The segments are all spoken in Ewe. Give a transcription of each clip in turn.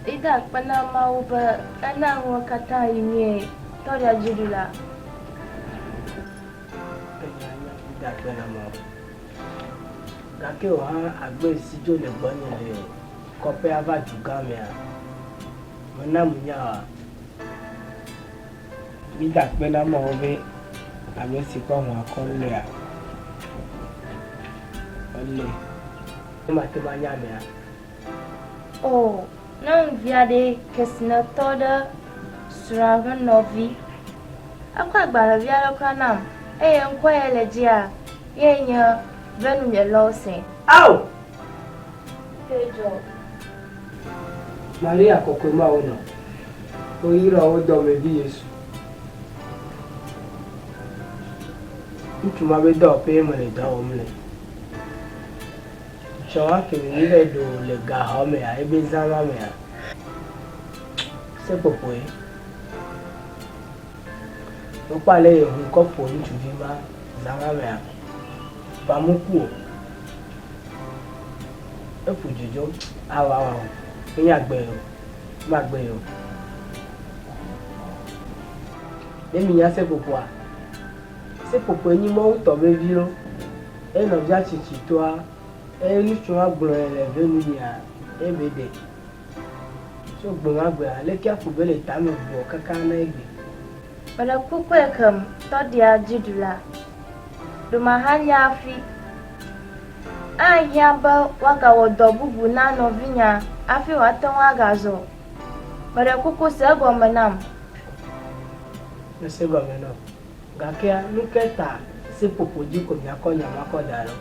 Mida akpe na Mawu be ena nuwo katã yi nyuie tɔɖia dziɖula. Enya nya mida akpe na Mawu. Gake wò hã agbe si dzo le gbɔnye le kɔƒea va dugã mea, mena menya oa? Mida akpe na Mawu be ame si kɔ hũa kɔ lɔea, elɔe. Mate ŋu anya amea. O, nyɔnuvi aɖee kesinɔtɔ ɖe srɔ̃a ƒe nɔvi. Ekɔ agbalẽvi aɖe kura nam eye ŋkɔ ye le dzia ye nye Venunye Lawson. Ao! Ke dzɔ. Maria kɔkɔe Mawu nɔ, woyra wo dɔmevi Yesu. Ŋutsu ma be dɔwɔƒee mele dɔ wɔm le. Tsɔ kemi mi va yi ɖo le gaxɔ mea ebe zã ma mea, seƒoƒoe. Mekpɔ ale yi ŋu kɔ ƒo ŋutsuvi ma zã ma mea, vɔa meku o. Eƒu du dzo ao ao ao menye agbee o, meagbee o. Ne minya seƒoƒoa, seƒoƒoe nyi Mawu tɔ vevi lo. Eye nɔvia tsitsitɔa, eye nutsua gblɔe le venunyea, eye be ɖe. Tso gbemagbea, leke aƒu be le tame buɔ kaka na egbe. Mele kukue kem tɔɖia dziɖula. Ɖomaha nya hafi. Ahiã be woagawɔ dɔ bubu na nɔvinyea hafi wòate ŋu agazɔ. Meɖe kuku se egɔme nam. Mese egɔme nɔ. Gakea, nu ke ta seƒoƒo dzi ko miakɔ nya ma kɔ da ɖo?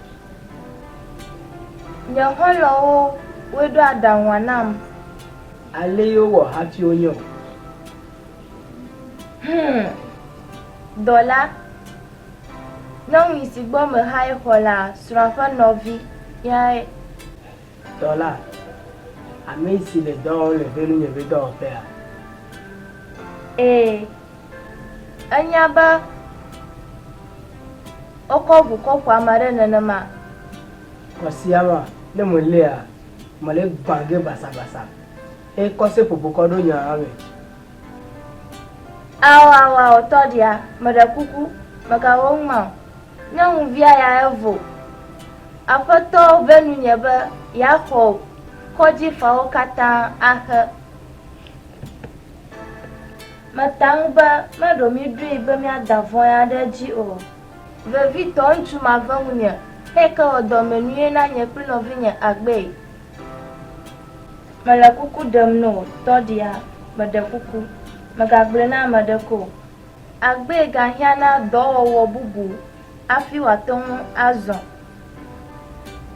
Nye xɔlɔ̃wo woe ɖo aɖaŋua nam. Ale ye wowɔ hafi wonye o. Hum! Dɔla, nyɔnu si gbɔ mehae xɔ la srɔ̃a ƒe nɔvi yae. Dɔla, ame si le dɔ wɔm le venunye ƒe dɔwɔƒea? Ee. Ènya be wokɔ ʋu kɔ ƒo ame aɖe nenema? Kɔsia ma, ne meléa, mele gbã ge basabasa. Eye kɔ seƒoƒo kɔ ɖo nya me. Ao, ao, ao, tɔɖia, meɖe kuku, mègawɔ numa o. Nyɔnuvia ya evo. Aƒetɔ ve nunye be yeaxɔ kɔdzifawo katã axe. Meta ŋu be meɖo mí ɖoe be míada vɔ̃e aɖe dzi o. Vevitɔ ŋutsu ma ve ŋunye hee ke wɔ dɔmenyuie na nye kple nɔvinye Agbey. Mele kuku ɖem na wò, tɔɖia, meɖe kuku, mègagblɔe na ame aɖeke o. Agbey gahiã na dɔwɔwɔ bubu hafi wòate ŋu azɔ.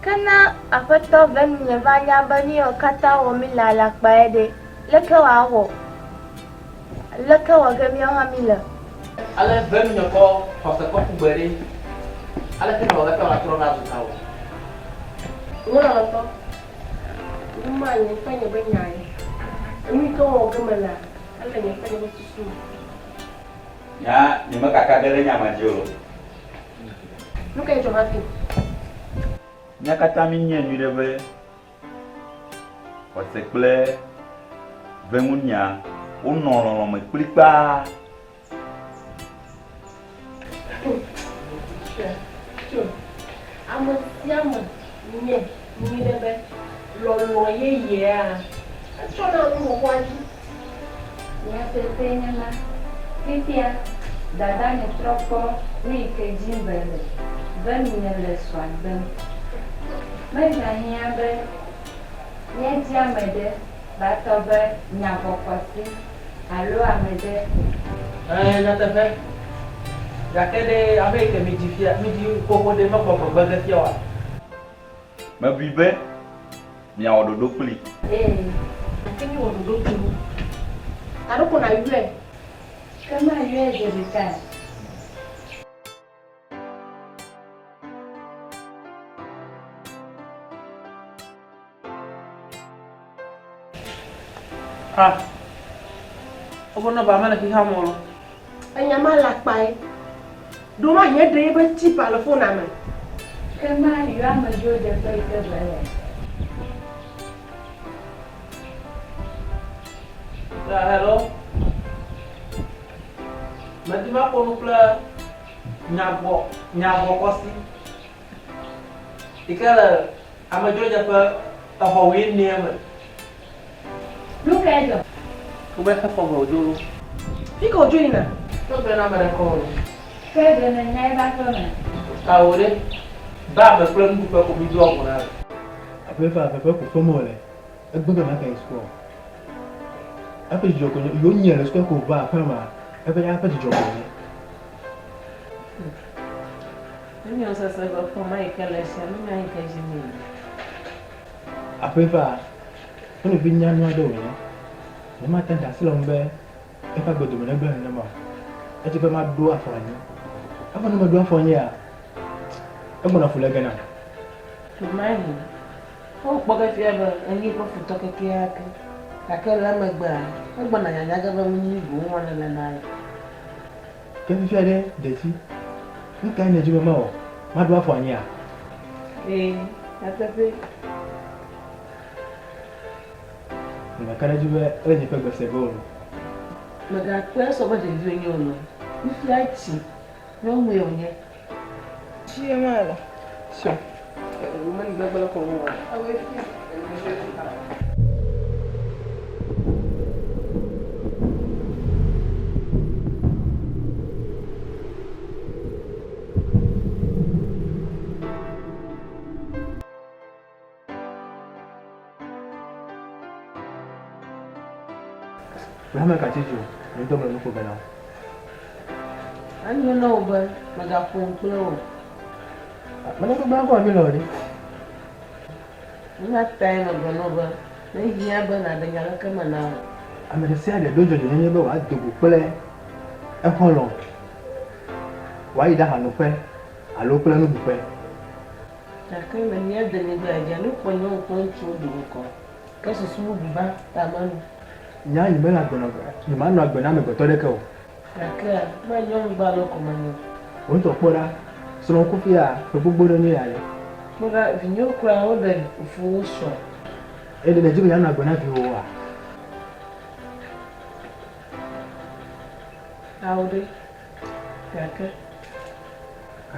Ke ne Aƒetɔ ve nunye va nya be nu yiwo katã wɔm míle alakpae ɖe, leke wòawɔ? Leke wɔ ge míawo hã míle? Ale ve nunye kɔ xɔse kɔ ƒu gbe ɖe, aleke nèwɔ ge hafi wòatrɔ va zu tawò? Nye lɔlɔ̃tɔ, nu ma nye ŋutɔ nye be nyae. Enu yi ke wɔ ge melea, ele nye ŋutɔ nye be susu me. Nya nyemekaka ge ɖe nya ma dzi o. Nu kae dzɔ hafi? Mía katã míenyae nyuiɖe be xɔse kple veŋunya wonɔ lɔlɔ̃ me kplikpaa. Tso ame sia ame nyae nyuiɖe be lɔlɔ̃ yeyea, etsɔna nu xoxoa dzi. Nyateƒee nye ma, fifia dadanye trɔ kpɔ nu yi ke dim be le be nunye le srɔ̃a gbem. Megahiã be míadi ame ɖe ba tɔ be nya vɔkɔsi alo ame ɖe o. Ɛ̃, nyateƒe. Gake ɖe ame yi ke midzi fia, midzi xoxo ɖe mekpɔ gbegbe ge fia oa? Mebui be miawɔ ɖoɖo kplii. Ee, gake míwɔ ɖoɖo kpli wo. Alo ko nàyɔe. Ke mayɔe zi ɖekae. Ah, wobe nɔba mele xexea me o lo. Enya ma le akpae. Ɖo ma hiã ɖe ebe chip le fona me. Ke ma yɔ amedzro ɖe ƒe yi ke be le. Ya, hello. Medi maƒo nu kple nyagbɔ nyagbɔkɔsi yi ke le amedzrodzeƒe exɔ wuienea me. Nu kae dzɔ? Wobe xe fɔ me wòdzo lo. Fi ka wòdzo yina? Megblɔe na ame ɖeke o. Ke ɖe nènya eƒe aƒe mea? Ao ɖe, ba me kple nuɖuƒe ko mídoa go na le. Aƒe ƒe aƒe ƒe ko fem wòle. Egbe be maka yi sukua o. Eƒe dzidzɔ ko nye, yewo nye le sukua ko va aƒe mea, eƒe eƒe dzidzɔ ko nye. Ne miawo sese be ƒome yi ke le esia, ne mia yi ke dzi mi le. Aƒe ƒea, nyɔnuvi nyanu aɖe wònye. Nyemate ŋu aɖe asi le eŋu be eƒe agbe dome negblẽ nenema o. Edze be maɖo afɔ anyi. Evɔ ne meɖo afɔ anyia, egbɔna fu lé ge nam. Ɖewohĩ wokpɔ ge fia be enye eƒe futɔ kekeake, gake le emegbea, egbɔna nyanya ge be nu nyui boŋ wɔm nèle na ye. Ke fifia ɖe, Deti, nu kae nèdi be mawɔ? Maɖo afɔ anyia? Ee, nyateƒee. Nyemeka ɖe edzi be ele nye ƒe gbe se ge o lo. Mègakpɔe asɔ be ɖevi wònye o lo. Fifia etsi, nyɔnue wònye. Tsi ye ma le. Sɔ. Meli gbegblẽ ko ŋu o. Wò hã mègatsi dzi o, nye ŋutɔ mele nu ƒo ge na wò. Enyo na wò be mègaƒo nu kple wo o. Menye gbegblẽ gɔme míele o ɖe. Nu ka tae megblɔ na wò be mehiã be nàɖe nya aɖeke me na wò? Ame ɖe sia ɖe ɖo dzɔdzɔenyenye be wòado go kple exɔlɔ̃, wòayi ɖe ahanoƒe alo kple nuɖuƒe. Gake le mía denyigba ya dzia, ne wokpɔ nyɔnu kple ŋutsuwo dome kɔ, ke susu bubu va tame nu. Nya nyemele agbe nɔ ge, nyemanɔ agbe na amegbetɔ ɖeke o. Gakea, menye nyɔnu gbalo ko menye o. Wò ŋutɔ kpɔ ɖa, srɔ̃wò ku fia ƒe gbogbo ɖe nye ya ɖe. Kpɔ ɖa, vinyewo kura woɖe fofowo srɔ̃. Eye ɖe nèdi be yeanɔ agbe na viwòwoa? Ao ɖe, gake.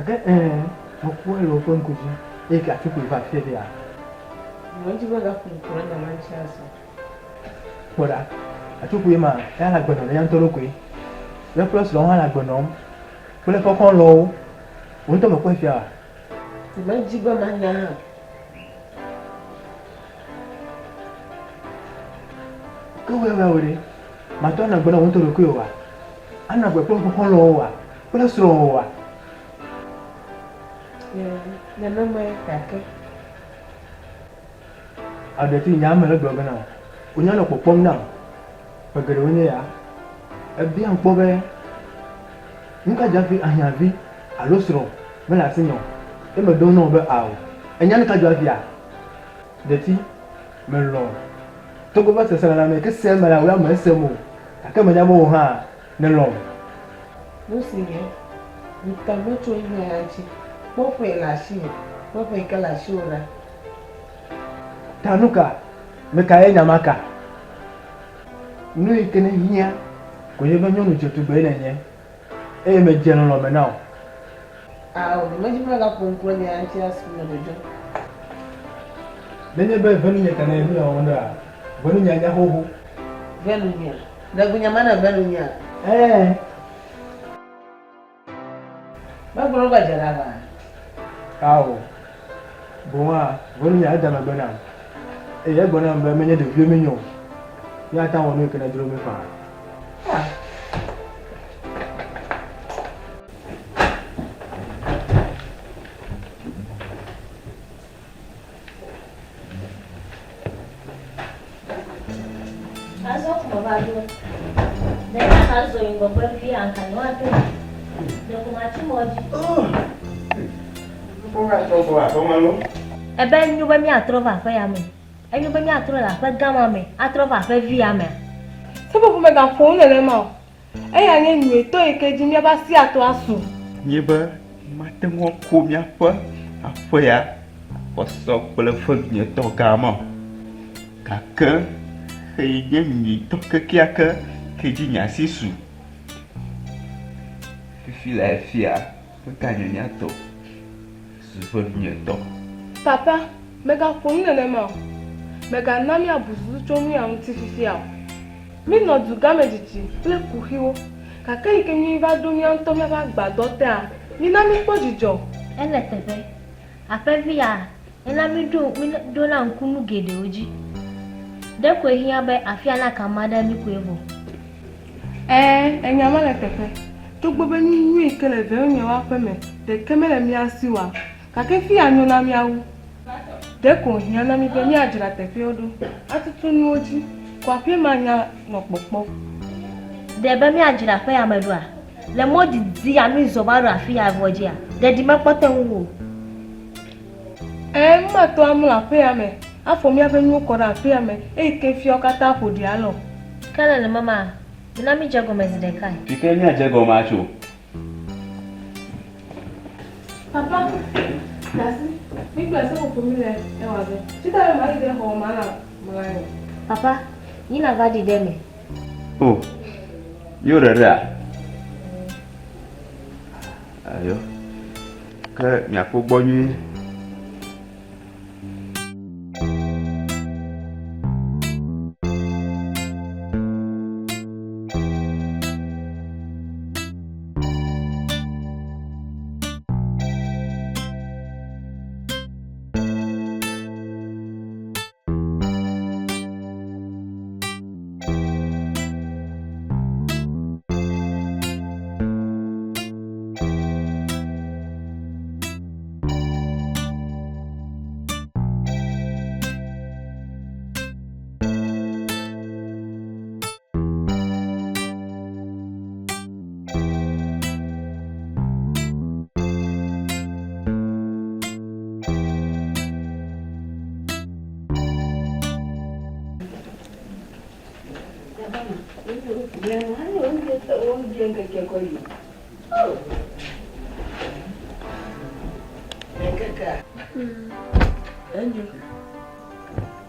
Gake ɛ̃, mekpɔe le woƒe ŋku dzi, eye ke atikplɔe va afia fia. Nyemedi be gaƒo ŋku ɖe nya ma ŋuti azɔ o. Kpɔ ɖa, atikplɔe ma, eya le agbe nɔm eya ŋutɔ ɖokui. Ye kple srɔ̃wo hã le agbe nɔm kple eƒe xɔlɔ̃wo. Wò ŋutɔ mèkpɔe fia oa? Nyemedi be manya hã o. Ke wò ya wò ɖe, màte ŋu anɔ agbe na wò ŋutɔ ɖokuiwò oa? Anɔ agbe kple woƒe xɔlɔ̃wo oa? Kple srɔ̃wò oa? Nenemae gake. Aɖeti nya mele gblɔ ge na wò. Wò nya nɔ kpɔkpɔm nam ƒe geɖewoe nye ya. Ebiam kpɔ be, Nu ka dzi hafi ahiãvi alo srɔ̃ mele asinye o? Ye meɖo eŋu na wò be, Ao. Ènya nu ka dzɔ hafia? Ɖeti, Melɔ̃ wò. Togbɔ be seselelãme yi ke sem mele wò ya mesem o, gake menya be wò hã nèlɔ̃m. Nu si nye, ŋuta metso nya ya ŋuti. Kpɔ ƒe le asinye, kpɔ ƒe yi ke le asiwò ɖa. Ta nu ka? Me kae nya ma ka? Nu yi ke nehiã koe nye be nyɔnu dzetugbee nènye, eye medze lɔlɔ̃ me na wò. Ao, nyemedi be magaƒo ŋku ɖe nya ya ŋuti hafi nɔ dzodzom. Nenye be venunye ta nèle nu ya wɔm ɖoa, venunyea nya xoxo. Venunyea? Ɖe nya ma ne venunyea? Ɛ̃. Megblɔ be dze ɖaʋa. Ao. Boŋua, venunyea eda megbe nam. Eye egblɔ nam be menye ɖeviwo míenye o. Míate ŋu awɔ nu yi ke nedzro mí faa. Ah. Azɔ ko meva ɖo. Ɖe ya ka zɔ yi ŋgɔgbe vie anka ne woate ŋu. Ɖeko matsi mɔ dzi. Ebe enyo be míatrɔ va aƒe ya me. Enyo be míatrɔ le aƒe gã ma me atrɔ va aƒe vi ya mea? Seƒoƒo megaƒo nu nenema o. Eya nye nyuietɔ yi ke dzi míaƒe asi ato asu. Míebe mate ŋu aku míaƒe aƒe ya wòasɔ kple ƒe vietɔ gã ma o. Gake. Ke yi nye nyuitɔ kekeake ke dzi nye asi su. Fifi le fia, meganye mía tɔ o, zu ƒe nyuietɔ. Papa, mègaƒo nu nenema o. Mègana míabu susu tso nu ya ŋuti fifia o. Míenɔ dugã me didi kple kuxiwo, gake yi ke míeva ɖo mía ŋutɔ míaƒe agbadɔ tea, mina míkpɔ dzidzɔ. Ele teƒe. Aƒevi ya ena míɖo míɖona ŋku nu geɖewo dzi. Ɖekoe hiã be afia naka ma ɖe mí koe vɔ. Ɛ̃, enya ma le teƒe. Togbɔ be nu nyui yi ke le venunyewo aƒeme ɖeke mele mía si oa, gake fia nyo na mía wu. Ɖeko wòhiã na mí be míadzra teƒewo ɖo, atutu nuwo dzi, ko aƒee ma anya nɔ kpɔkpɔ. Ɖe be míadzra aƒe ya me ɖoa? Le mɔ didi ya mízɔ va ɖo afi ya vɔ dzia, ɖeɖi mekpɔ te ŋu o. Ɛ̃, míate ŋu amlɔ aƒe ya me, afɔ míaƒe nuwo kɔ ɖe aƒe ya me, eyi ke fiawo katã ƒo ɖi alɔ. Ke le nenema, mina mídze egɔme zi ɖekae. Fi kae míadze egɔme atso? Papa, ɖe asi, mí kple seƒoƒo míle ewɔ ge. Tsi ta be mayi ɖe xɔwò me ana mlɔ anyi. Papa, yi nàva ɖi ɖe eme. O, míwo ɖeɖea? Ayo, ke miakpɔ gbɔ nyuie.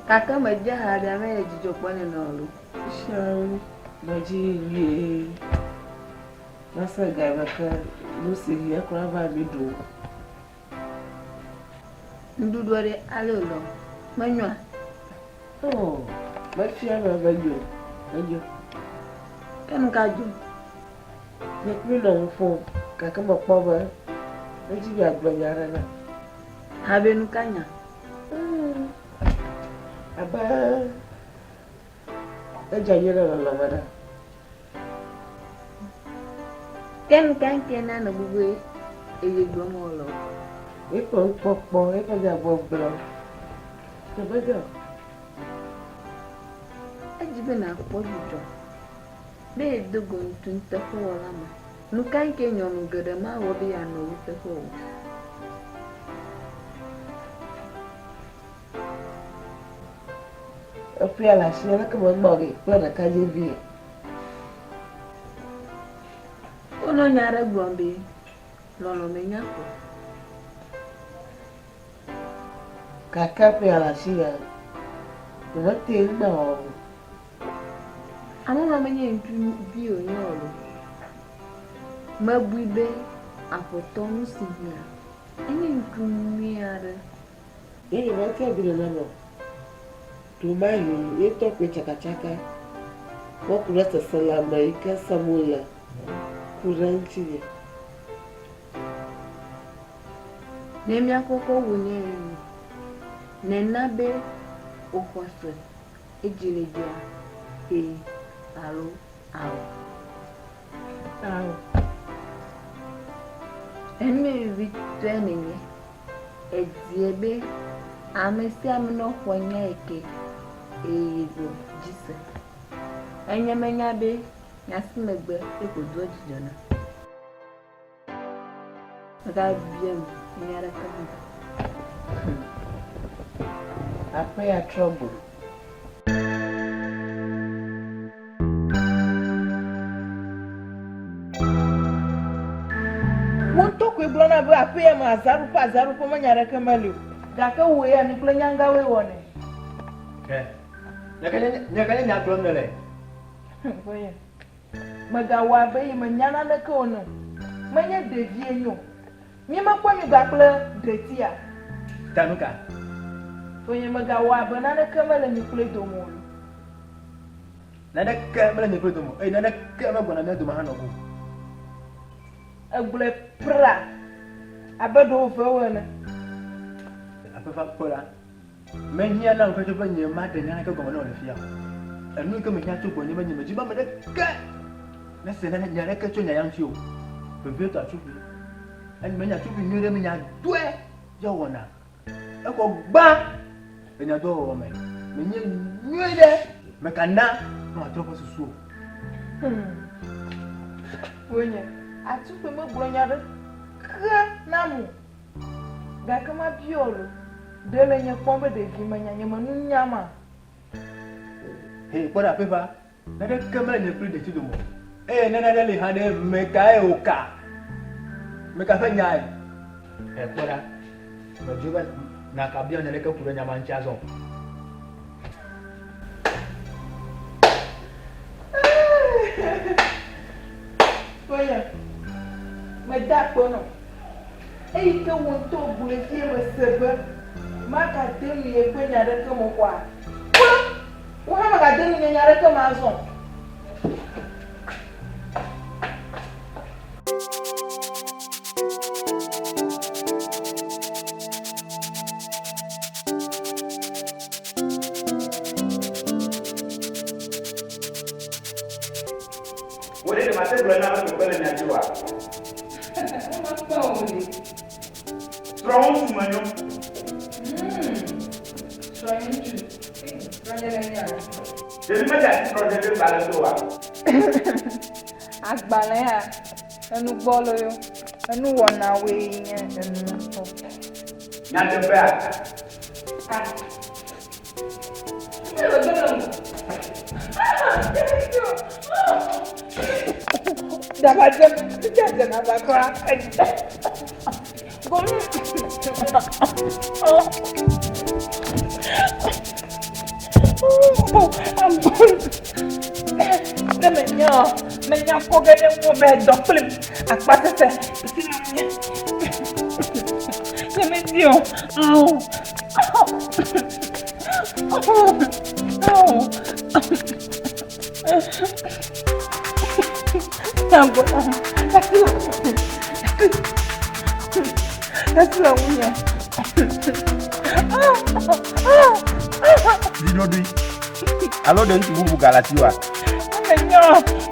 Gake medze ha ɖe ame le dzidzɔ kpɔm nene o lo. Fiawo medzi nyuie. Va se ga yi me ke nu si hiã kura va mi ɖu. Nuɖuɖua ɖe ale wòle o. Menyoa? Oh, mefia be menyo, enyo. Ke nu ka dzɔ? Nye kpli nɔ nu ƒom gake mekpɔ be edzi be yeagblɔ nya aɖe nam. Habe nu ka nya? Mm, abe edze anyi ɖe lɔlɔ̃ me ɖe. Ke nu ka ŋutie na nèbu be eye gblɔm wòle o? Eƒe nukpɔkpɔ, eƒe nyagbɔgblɔ, teƒe ɖe o. Edzi be nàkpɔ dzidzɔ be yedo go ŋutsu nuteƒewɔla ma. Nu ka ŋutie nyɔnu geɖe mawɔ be yeanɔ wo teƒe o? Eƒea le asinye leke megbɔ ge kple ɖekadzɛvi. Wonɔ nya aɖe gblɔm be lɔlɔ̃ menya ku o. Gake ƒea le asinye nyemete ŋu gbã o. Ame ma menye ŋutsuvi wònye o lo. Mebui be aƒetɔ nu si hiã enye ŋutsu nyui aɖe. Ye nyemete ŋu nenema o. Ɖomayi ye ŋutɔ koe tsakatsaka kpɔ ku ɖe seselãme yi ke sem wole ku ɖe ŋutinye. Ne mía kɔkɔ wu nye enu, nena be wò xɔse edzi le dzia, ee alo ao. Ao. Enu vivitɔe nènye. Èdie be ame sia ame nexɔ nya yi ke eye yegblɔ dzi se. Enye menya be nya si megbe ye ko doa dzidzɔ na. Megabiam nya aɖeke hã o. Aƒe ya trɔ go. Wò ŋutɔ koe gblɔna be aƒe ya me azãɖuƒe azãɖuƒe menya aɖeke meli o. Gake wò ya mi kple nyagawoe wɔnɛ. Ke. Nya ka nye nya ka nye nya gblɔm nèle? Fofonye, mègawɔ abe yi mènya naneke o ene o. Menye ɖevie nye o. Mímekpɔ nyigba kple ɖetia? Ta nu ka? Fofonye, mègawɔ abe naneke mele mi kple dome o lo. Naneke mele nye kple dome o eye naneke megbɔna mía dome hã nɔ ge o. Egblɔe pra abe ɖe wòve wò ene. Aƒefa kpɔ ɖa, mehiã na ŋkeke be nye maɖe nya aɖeke gɔme na wò le fia o. Enu yi ke mehiã tso gbɔnye be nyemedi be ame ɖeke nese nya aɖeke tso nya ya ŋuti o, vevietɔ atsuƒui. Eye menya atsuƒui nyuie ɖe, menya dɔe ye wɔna. Exɔ gbã le nya dɔ wɔwɔ me. Menye nyuie ɖe mekana ne wòatrɔ eƒe susu o. Hmm. Wonye atukpui megblɔ nya ɖeke nam o. Gake mabia wò lo, ɖe le nye kpɔm be ɖevi menya nye me nu nyama? Hee, kpɔ ɖa, Pepa, Naneke mele nye kple ɖeti dome o. Eye ne nane li hã ɖe, ame kae wòka? Ame ka ƒe nyae? E, kpɔ ɖa, medzro be nàgabia nya ɖeke ku ɖe nya ma ŋuti azɔ o. Kpɔnye, meda akpe nɔ. Eyi ke wò ŋutɔ gblɔe fie mese be magade nu ye ƒe nya aɖeke me oa? Kpɔ! Wò hã mègade nu nye nya aɖeke me azɔ o. Wò ɖe ɖe mate gblɔe na ame kpekpe le mia dzi oa? Womekpɔ o ɖe. Srɔ̃ŋutsu menyo. Srɔ̃ŋutsu. Srɔ̃nye le nya. Ɖevi mede asi srɔ̃ɖeɖe gbalẽ to oa? Agbalẽ ya, enu gbɔlo yo. Enuwɔnawoe nye enu ŋutɔ. Nyateƒea? Ah. Ne menya menya kɔ ge ɖe ŋuwò be dɔ kplim akpa sese nye medi o. Zi ɖoɖoe. Alo ɖe ŋutsu bubu gale asiwòa? Menya,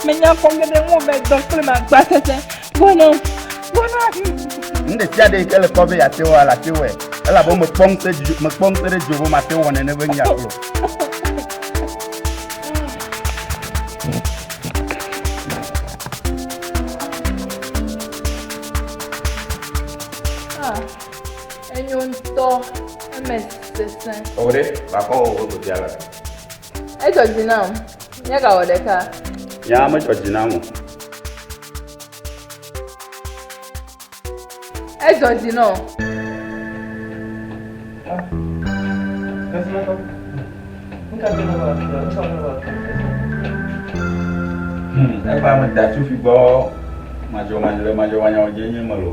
menya kɔ ge ɖe ŋuwò be dɔ kple magba sese. Gbɔnɔ, gbɔnɔ. Nu ɖe sia ɖe yi ke le kpɔ be yeate wɔ la te wɔe. Elabe mekpɔ ŋusẽ dzi mekpɔ ŋusẽ ɖe dziwò be mate wɔ nene be nya klo. Ah, enyo ŋutɔ, eme sesẽ. Ewɔ ɖe, bakɔ wɔ wo gbedia le. Edzɔ dzi nam, míagawɔ ɖeka. Nya medzɔ dzi nam o. Edzɔ dzi nɔ. Hmm, eƒe ame da tso fi gbɔ madzɔmadzɔ le madzɔmadzɔ dze nye me lo.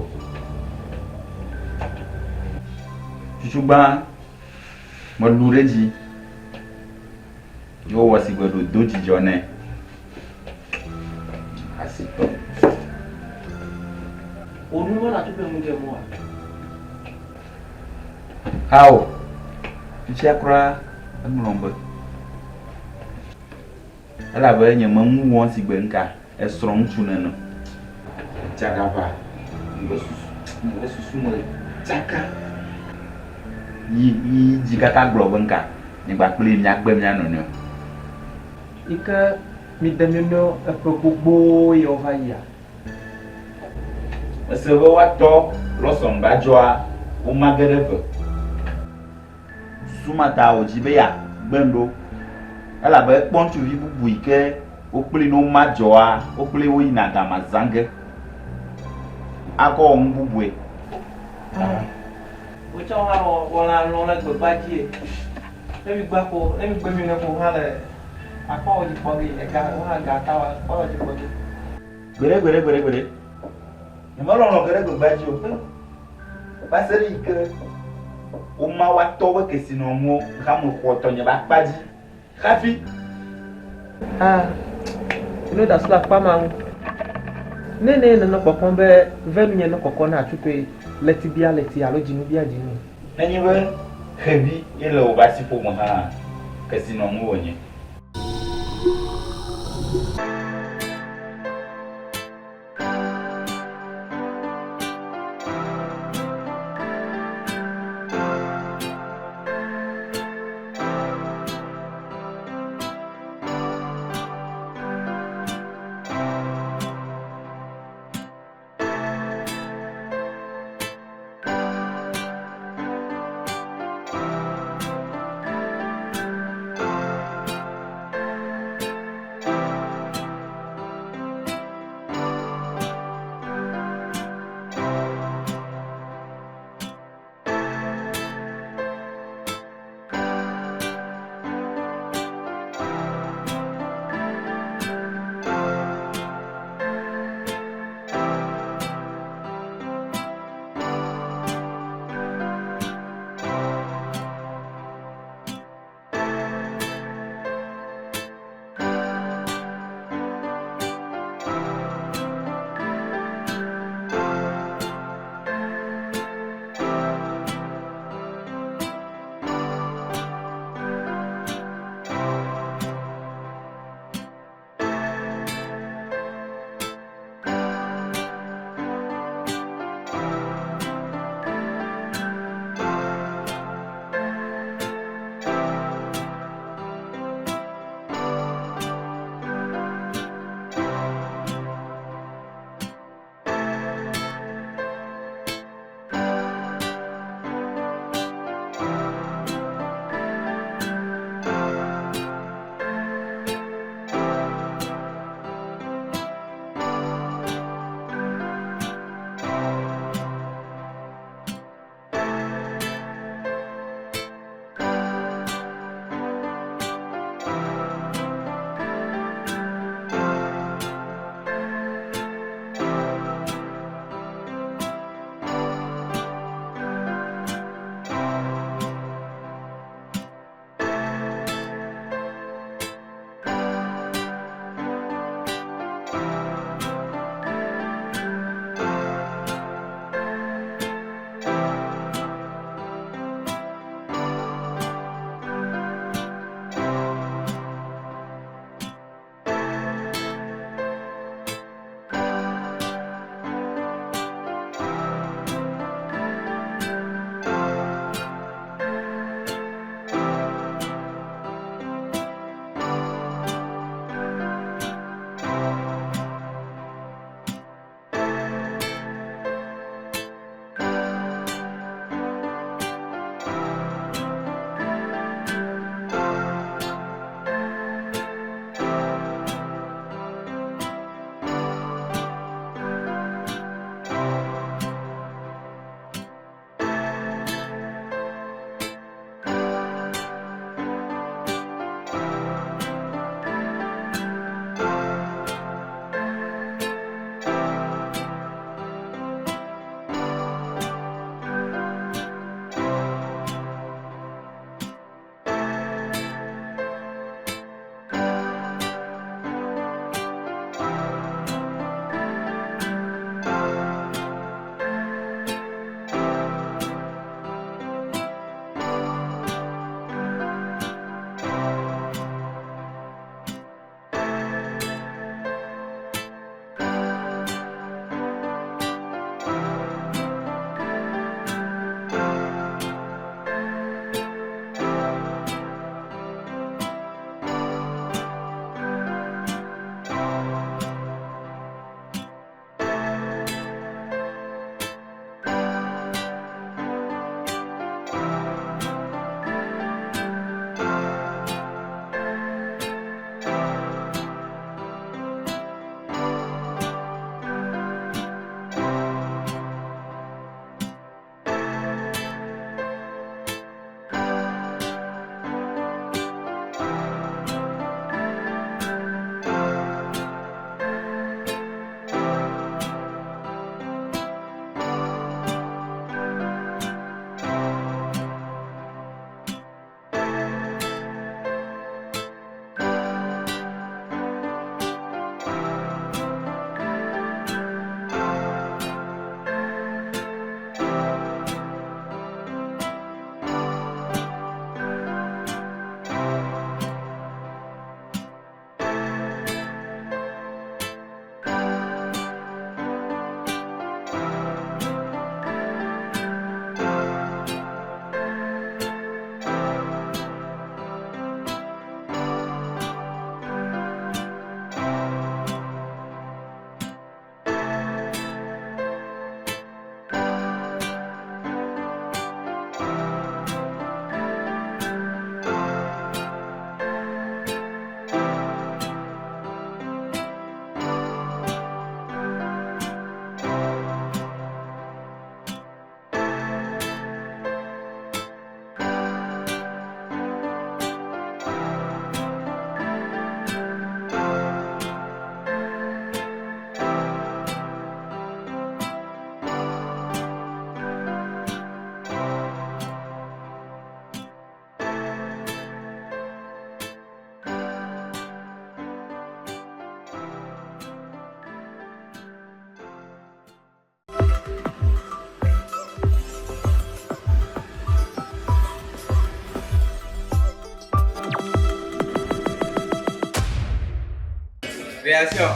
Tutugbã meɖu ɖe dzi. Ye wowɔ sigbe ɖo do dzidzɔ nɛ. Asitɔ. Wò nu mele atu ƒe ŋu dzem oa? Ao, fifia kura eŋlɔm be. Elabe nye me nu wɔm sigbe ŋka esrɔ̃ ŋutsu nene. Tsagaʋa, nye susu, nye susu me tsaka. Yi, yi dzi kaka gblɔ be ŋka nye gba kpli míagbe mía nɔnɔewo. Yi ke mide mía nɔewo eƒe gbogbo yawo va yia? Mese be woatɔ Lawson gbadzɔa woma ge ɖe eve. Susu ma ta wòdzi be yeagbe nu ɖo elabe ekpɔ ŋutsuvi bubu yi ke wo kpli ne woma dzɔa, wo kpli woyina gama zã ge akɔ wɔ nu bubue. Wotsɔ hã wɔ wɔlã lɔ̃ le gbegba dzie. Ne mi gba ko, ne mi gbe mi ne ko hã le akpɔ wò dzi kpɔ ge, ega wo hã ga ta wa kpɔ wò dzi kpɔ ge. Gbeɖe gbeɖe gbeɖe gbeɖe. Nyemelɔ̃ nɔ ge ɖe gbegbea dzi o. Va se ɖe yi ke woma woatɔ be kesinɔnuwo hame xɔ tɔnye be akpa dzi hafi. Ah, ne da asi le akpa ma ŋu. Ne ne nenɔ kpɔkpɔm be ve nunye ne kɔkɔ na atsukoe leti bia leti alo dzinu bia dzinu. Nenye be xevi ye le wò be asiƒome hã, kesinɔnu wònye. Réaction.